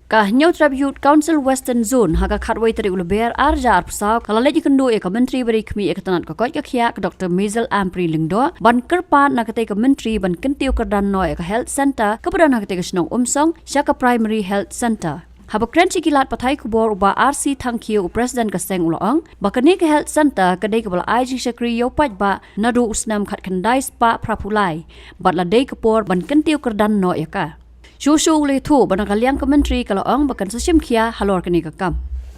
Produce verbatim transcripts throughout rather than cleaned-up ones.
Ka Hynñiewtrep Youth Council Western Zone ha ka khatwei tarik u Lber arhajar arphew saw ka la leit ïakynduh ïa ka Myntri ba dei khmih ïa ka tnat ka koit ka khiah ka Doctor Mazel Ampareen Lyngdoh ban kyrpad na katei ka Myntri ban kyntiew kyrdan noh ïa ka Health Centre kaba don ha katei ka shnong Umsong sha ka Primary Health Centre. Haba kren sha ki lad pathai khubor u Bah R C Thangkhiew, u President ka seng, u la ong ba kane ka Health Centre ka dei kaba la ai jingshakri ïa u paidbah naduh u snem khatkhyndai spah phraphew lai bad la dei ka por ban kyntiew kyrdan noh ïa ka. Shuh shuh u la ïathuh ba na ka liang ka Myntri ka la ong ba kan sa shim khia halor kane ka kam.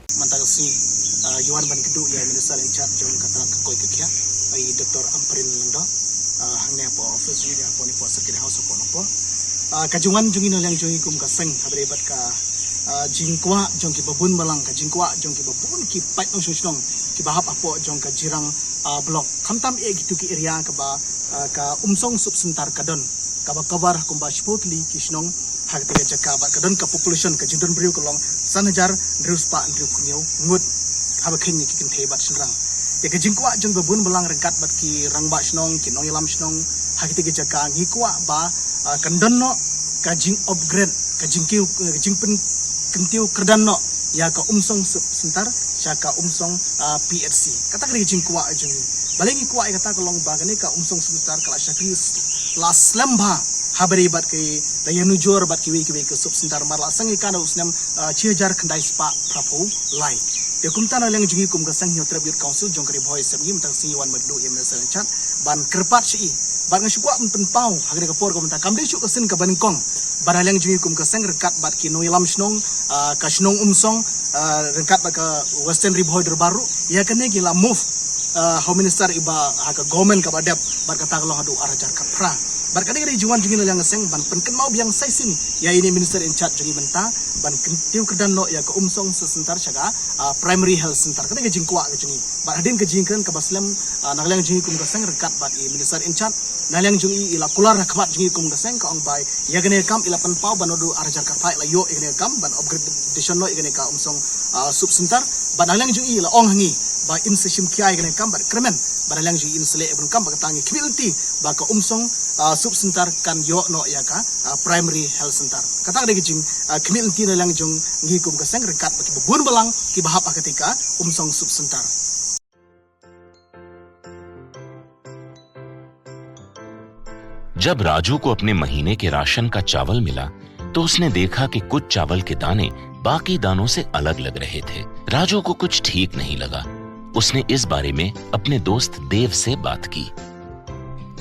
Mynta ka sngi, ah, ïa wan ban kynduh ïa i Minister in charge jong ka tnat ka koit ka khiah, i Doctor Ampareen Lyngdoh, ah, hangne hapoh office jong ngi hapoh Nongpoh Circuit House hapoh Nongpoh. Ah, ka jingwan jong ngi na liang jong ngi kum ka seng ha bynta bad ka, ah, jingkwah jong ki babun balang, ka jingkwah jong ki babun ki paid nongshong shnong kiba hap hapoh jong ka Jirang, ah, block. Khamtam eh kito ki area kaba, ah, ka Umsong Sub Centre ka don, kaba cover kumba shiphew tylli ki shnong ha katei ka jaka bad ka don ka population, ka jingdon briew ka long san hajar hynriew spah hynriewphew hynñiew ngut haba khein ïa ki kynthei bad shynrang. Ïa ka jingkwah jong babun balang ryngkat bad ki rangbah shnong, ki nongïalam shnong ha katei ka jaka ngi kwah ba, ah, kan don noh ka jing upgrade, ka jingkiew, ka jingpyn kyntiew kyrdan noh ïa ka Umsong Sub Centre sha ka Umsong, ah, P H C. Kata ka dei ka jingkwah jong ngi. Balei ngi kwah ïa kata ka long ba kane ka Umsong Sub Centre ka la shakri la slem bha ha bynta bad ki, la ïanujor bad kiwei kiwei ki sub centre, namar la seng ïa ka naduh u snem, ah, shi hajar khyndai spah phraphew lai. Te kumta na liang jong ngi kum ka seng Hynñiewtrep Youth Council jong ka Ri Bhoi Assembly mynta ka sngi wan ban kynduh ïa i Minister in charge ban kyrpad sha i. Bad nga shu kwah ban pynpaw ha kane ka por kaba mynta kam dei shuh ka sien kaba nyngkong ba na liang jong ngi kum ka seng ryngkat bad ki nongïalam shnong, ah, ka shnong Umsong, ah, ryngkat bad ka Western Ri Bhoi Dorbar ruh, ïa kane ki la move, ah, ha u Minister iba ha ka government kaba dep bad kata ka long haduh arhajar khatphra. Bad ka dei ka dei jingwan jong ngi na liang ka seng ban pynkynmaw biang sa shisien ïa ine i Minister in charge jong ngi mynta ban kyntiew kyrdan noh ïa ka Umsong Sub Centre sha ka, ah, Primary Health Centre. Ka dei ka jingkwah ka jong ngi. Bad hadien ka jingkren kaba slem, ah, na liang jong ngi kum ka seng ryngkat bad i Minister in charge, na liang jong i i la kular ha khmat jong ngi kum ka seng, ka ong ba ïa kane ka kam i la pynpaw ba naduh arhajar khatphra i la ïoh ïa kane ka kam ban upgradation noh ïa kane ka Umsong, ah, Sub Centre. Bad na liang jong i i la ong ha ngi ba in sa shim khia ïa kane ka kam bad kyrmen ba na liang jong i in sa leh ïa kane ka kam, bad kata ngi khmih lynti ba ka Umsong, ah, Sub Centre kan ïoh noh ïa ka, ah, Primary Health Centre. Kata ka dei ka jing, ah, khmih lynti na liang jong ngi kum ka seng ryngkat bad ki babun balang kiba hap ha katei ka Umsong Sub Centre. जब राजू को अपने महीने के राशन का चावल मिला, तो उसने देखा कि कुछ चावल के दाने बाकी दानों से अलग लग रहे थे। राजू को कुछ ठीक नहीं लगा। उसने इस बारे में अपने दोस्त देव से बात की।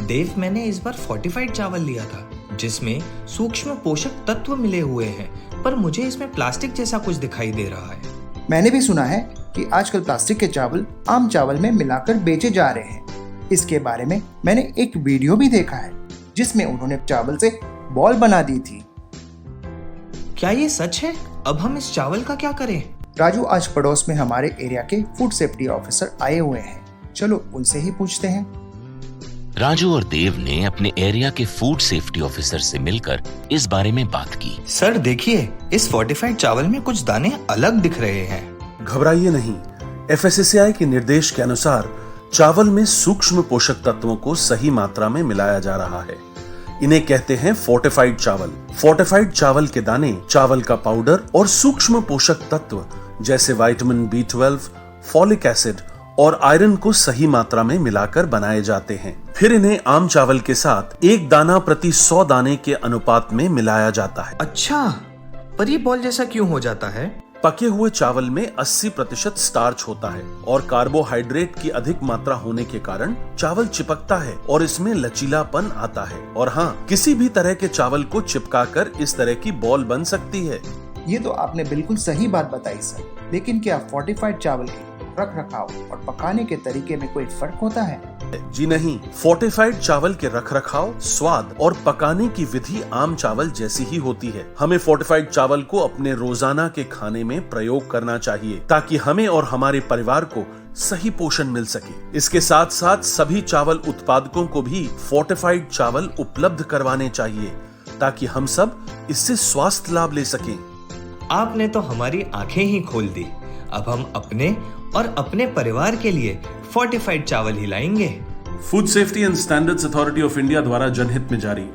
देव, मैंने इस बार फोर्टिफाइड चावल लिया था, जिसमें सूक्ष्म पोषक तत्व मिले हुए हैं, पर मुझे इसमें प्लास्टिक जैसा कुछ दिखाई दे रहा है। मैंने भी सुना है कि आजकल प्लास्टिक के चावल आम चावल में मिलाकर बेचे जा रहे हैं। इसके बारे में मैंने एक वीडियो भी देखा है, जिसमें उन्होंने चावल से बॉल बना दी थी। क्या ये सच है? अब हम इस चावल का क्या करें? राजू, आज पड़ोस में हमारे एरिया के फूड सेफ्टी ऑफिसर आए हुए हैं, चलो उनसे ही पूछते हैं। राजू और देव ने अपने एरिया के फूड सेफ्टी ऑफिसर से मिलकर इस बारे में बात की। सर, देखिए, इस फोर्टिफाइड चावल में कुछ दाने अलग दिख रहे हैं। घबराइए नहीं, एफएसएसएआई के निर्देश के अनुसार चावल में सूक्ष्म पोषक तत्वों को सही मात्रा में मिलाया जा रहा है। इन्हें कहते हैं फोर्टिफाइड चावल। फोर्टिफाइड चावल के दाने चावल का पाउडर और सूक्ष्म पोषक तत्व जैसे vitamin B twelve, folic acid और आयरन को सही मात्रा में मिलाकर बनाए जाते हैं। फिर इन्हें आम चावल के साथ एक दाना प्रति सौ दाने के अनुपात में मिलाया जाता है। अच्छा, पर ये बॉल जैसा क्यों हो जाता है? पके हुए चावल में अस्सी प्रतिशत स्टार्च होता है और कार्बोहाइड्रेट की अधिक मात्रा होने के कारण चावल चिपकता है और इसमें लचीलापन आता है। और हाँ, किसी भी तरह के चावल को चिपकाकर इस तरह की बॉल बन सकती है। ये तो आपने बिल्कुल सही बात बताई सर, लेकिन क्या फोर्टिफाइड चावल के रख रखाव और पकाने के तरीके में कोई फर्क होता है? जी नहीं, फोर्टिफाइड चावल के रखरखाव, स्वाद और पकाने की विधि आम चावल जैसी ही होती है। हमें फोर्टिफाइड चावल को अपने रोजाना के खाने में प्रयोग करना चाहिए, ताकि हमें और हमारे परिवार को सही पोषण मिल सके। इसके साथ साथ सभी चावल उत्पादकों को भी फोर्टिफाइड चावल उपलब्ध करवाने चाहिए, ताकि हम सब इससे स्वास्थ्य लाभ ले सकें। आपने तो हमारी आंखें ही खोल दी। अब हम अपने और अपने परिवार के लिए फोर्टिफाइड चावल ही लाएंगे। Food safety and standards authority of India द्वारा जनहित में जारी।